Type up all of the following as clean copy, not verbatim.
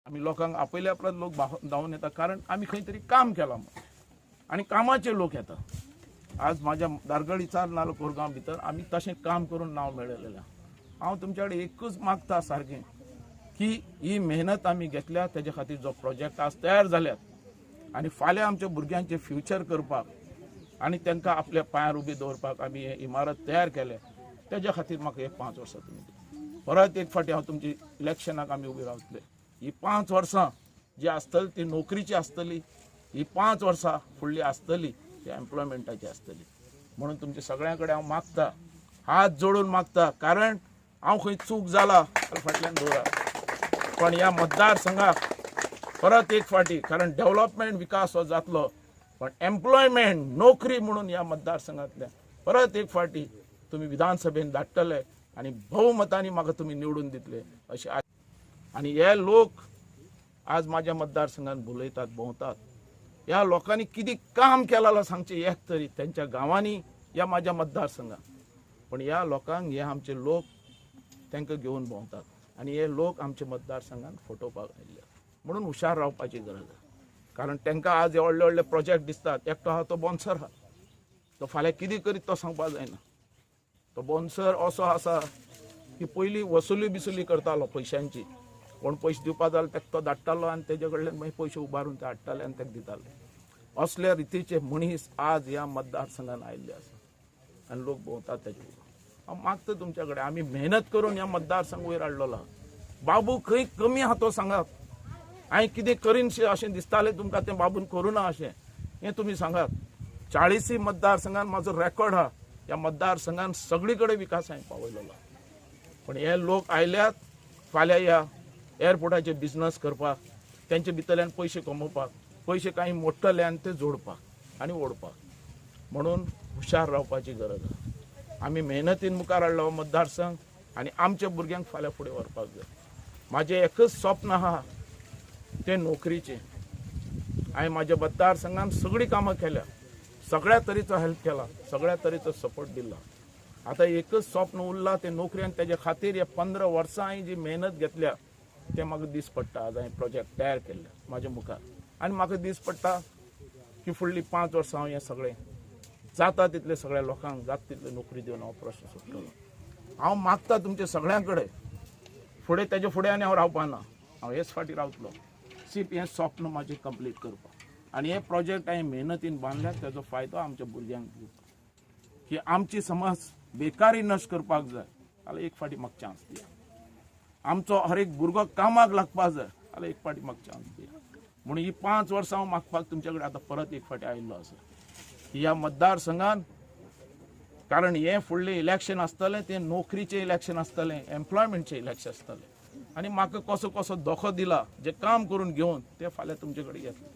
आमी लोकांक आपयल्या उपरांत लोक धांवून येता, कारण आमी खंय तरी काम केलां म्हूण आनी कामाचे लोक येता. आज म्हाज्या धारगळीचार नाजाल्यार कोरगांव भितर आमी तशें काम करून नांव मेळयलेलें. हांव तुमच्या कडेन एकूच मागता सारकें की ही मेहनत आमी घेतल्या तेजे खातीर जो प्रोजेक्ट आज तयार जाल्यात आनी फाल्यां आमच्या भुरग्यांचें फ्युचर करपाक आनी तांकां आपल्या पांयार उबी दवरपाक आमी हे इमारत तयार केल्या, तेज्या खातीर म्हाका हे 5 वर्सां तुमी दिया. परत एक फावटी हांव तुमची इलेक्शनाक आमी उबी रावतले. ही 5 वर्सां जी आसतली ती नोकरीची आसतली, ही 5 वर्सां फुडली आसतली ती एम्प्लॉयमेंटाची आसतली. म्हणून तुमच्या सगळ्यां कडेन हांव मागता, हात जोडून मागता, कारण हांव खंय चूक जाला जाल्यार फाटल्यान दवरात, पण ह्या मतदारसंघाक परत एक फावटी, कारण डेव्हलपमेंट विकास हो जातलो पण एम्प्लॉयमेंट नोकरी म्हणून ह्या मतदारसंघातल्या परत एक फावटी तुमी विधानसभेन धाडटले आनी भोवमतांनी म्हाका तुमी निवडून दितले अशें. आनी हे लोक आज म्हाज्या मतदारसंघात भुलयतात, भोंवतात. ह्या लोकांनी कितें काम केलां जाल्यार सांगचें एक तरी तेंच्या गांवांनी या म्हाज्या मतदारसंघात, पण ह्या लोकांक हे आमचे लोक तांकां घेवन भोंवतात आनी हे लोक आमच्या मतदारसंघात फटोवपाक आयिल्ले. म्हणून हुशार रावपाची गरज आसा, कारण तांकां आज हे व्हडले व्हडले प्रोजेक्ट दिसतात. एकटो आहा तो बोन्सर आहा, तो फाल्यां कितें करीत तो सांगपाक जायना. तो बोन्सर असो आसा की पयलीं वसुली बिसुली करतालो पयशांची, कोण पयशे दिवपा जाल्यार ताका तो धाडटालो आनी तेजे कडल्यान मागीर पयशे उबारून ते हाडटाले आनी ताका दिताले. असल्या रितीचे मनीस आज ह्या मतदारसंघात आयिल्ले आसा आनी लोक भोंवतात तेजे बरोबर. हांव मागता तुमच्या कडेन, आमी मेहनत करून ह्या मतदारसंघ वयर हाडलेलो आहा. बाबू खंय कमी आहा तो सांगात, हांवें कितें करीन अशें दिसतालें तुमकां तें बाबून करूं ना अशें हें तुमी सांगात. 40 मतदारसंघात म्हाजो रेकॉर्ड आहा, ह्या मतदारसंघान सगळी कडेन विकास हांवें पावयलेलो. पण हे लोक आयल्यात फाल्यां ह्या एअरपोर्टाचे बिजनस करपाक, तेंचे भितरल्यान पयशे कमोवपाक, पयशे कांय मोडटले आनी ते जोडपाक आनी ओडपाक. म्हणून हुशार रावपाची गरज आसा. आमी मेहनतीन मुखार हाडलो मतदारसंघ आनी आमच्या भुरग्यांक फाल्यां फुडें व्हरपाक जाय. म्हाजें एकच स्वप्न आहा तें नोकरीचें. हांवें म्हाज्या मतदारसंघान सगळीं कामां केल्या, सगळ्या तरेचो हेल्प केला, सगळ्या तरेचो सपोर्ट दिला. आतां एकच स्वप्न उरलां तें नोकरी, आनी तेजे खातीर ह्या 15 वर्सां हांवें जी मेहनत घेतल्या तें म्हाका दीस पडटा. आज हांवें प्रोजेक्ट तयार केल्ले म्हाज्या मुखार आनी म्हाका दीस पडटा की फुडलीं 5 वर्सां हांव हें सगळें जाता तितले सगळ्या लोकांक जाता तितले नोकरी दिवन हांव प्रश्न सोडटलो. हांव मागता तुमचे सगळ्यां कडेन, फुडें तेजे फुडें आनी हांव रावपाना, हांव हेच फाटीं रावतलो सिर्फ हें स्वप्न म्हाजें कंप्लीट करपाक. आनी हे प्रोजेक्ट हांवें मेहनतीन बांदल्यात तेजो फायदो आमच्या भुरग्यांक दिवपाक, की आमची समाज बेकारी नश्ट करपाक जाय जाल्यार एक फावटी म्हाका चान्स दिया. आमचो हर एक भुरगो कामाक लागपाक जाय जाल्यार एक फावटी म्हाका चान्स दिया. म्हणून ही 5 वर्सां हांव मागपाक तुमचे कडेन आतां परत एक फावटी आयिल्लो आसा की ह्या मतदारसंघान, कारण हें फुडलें इलेक्शन आसतलें तें नोकरीचें इलेक्शन आसतलें, एम्प्लॉयमेंटचें इलेक्शन आसतलें. आनी म्हाका कसो कसो धोको दिला जें काम करून घेवन तें फाल्यां तुमचे कडेन येतलें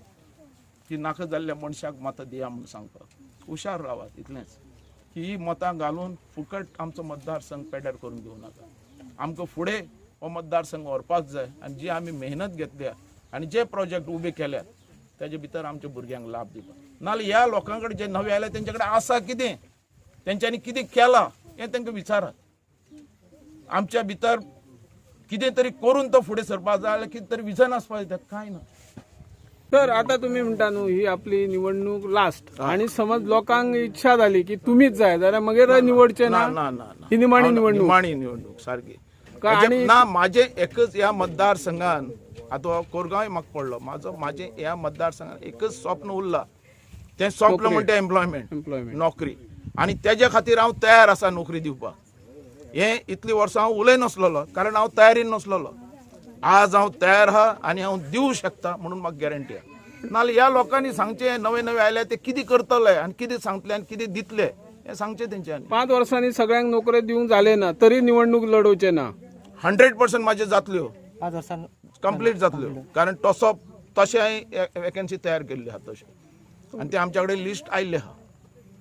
की नाका जाल्ल्या मनशाक मतां दिया म्हूण सांगपाक. हुशार रावात इतलेंच की ही मतां घालून फुकट आमचो मतदारसंघ पेड्यार करून घेवं नाका. आमकां फुडें हो मतदारसंघ व्हरपाक जाय आनी जी आमी मेहनत घेतल्या आनी जे प्रोजेक्ट उबे केल्यात तेजे भितर आमच्या भुरग्यांक लाभ दिवपाक. नाजाल्यार ह्या लोकां कडेन जे नवे आयले तेंचे कडेन आसा कितें, तेंच्यांनी कितें केलां हें तांकां विचारात. आमच्या भितर कितें तरी करून तो फुडें सरपाक जाय जाल्यार कितें तरी विजन आसपाक जाय, कांय ना. तर आता तुम्ही म्हणता न्हू ही आपली निवडणूक लास्ट, आणि समज लोकांक इच्छा झाली की तुम्हीच जाय जाल्यार मगीर निवडचे ना? ना ना ना. ही निमाणी निवडणूक. निमाणी निवडणूक सारकी. काय ना, माझे एकच ह्या मतदारसंघान, आतां कोरगांव म्हाका पडलो म्हाजो, माझे ह्या मतदारसंघान एकच स्वप्न उरला, तें स्वप्न म्हणटा एम्प्लॉयमेंट. एम्प्लॉयमेंट. नोकरी. आनी तेज्या खातीर हांव तयार आसा नोकरी दिवपाक. हें इतलीं वर्सां हांव उलय नासलेलो कारण हांव तयारीन नासलेलो. आज हांव तयार आहा आनी हांव दिवं शकता म्हणून म्हाका गॅरंटी आहा. नाजाल्यार ह्या लोकांनी सांगचें, नवे नवे आयले ते कितें करतले आनी कितें सांगतले आनी कितें दितले हें सांगचें तेंच्यांनी. 5 वर्सांनी सगळ्यांक नोकरी दिवंक जाले ना तरी निवडणूक लढोवचे ना? 100% म्हाजे जातल्यो. 5 वर्सां कंप्लीट जातल्यो, कारण तसो तशें हांवें वेकन्सी तयार केल्ली आहा तशें आनी ते आमच्या कडेन लिस्ट आयिल्लें आहा.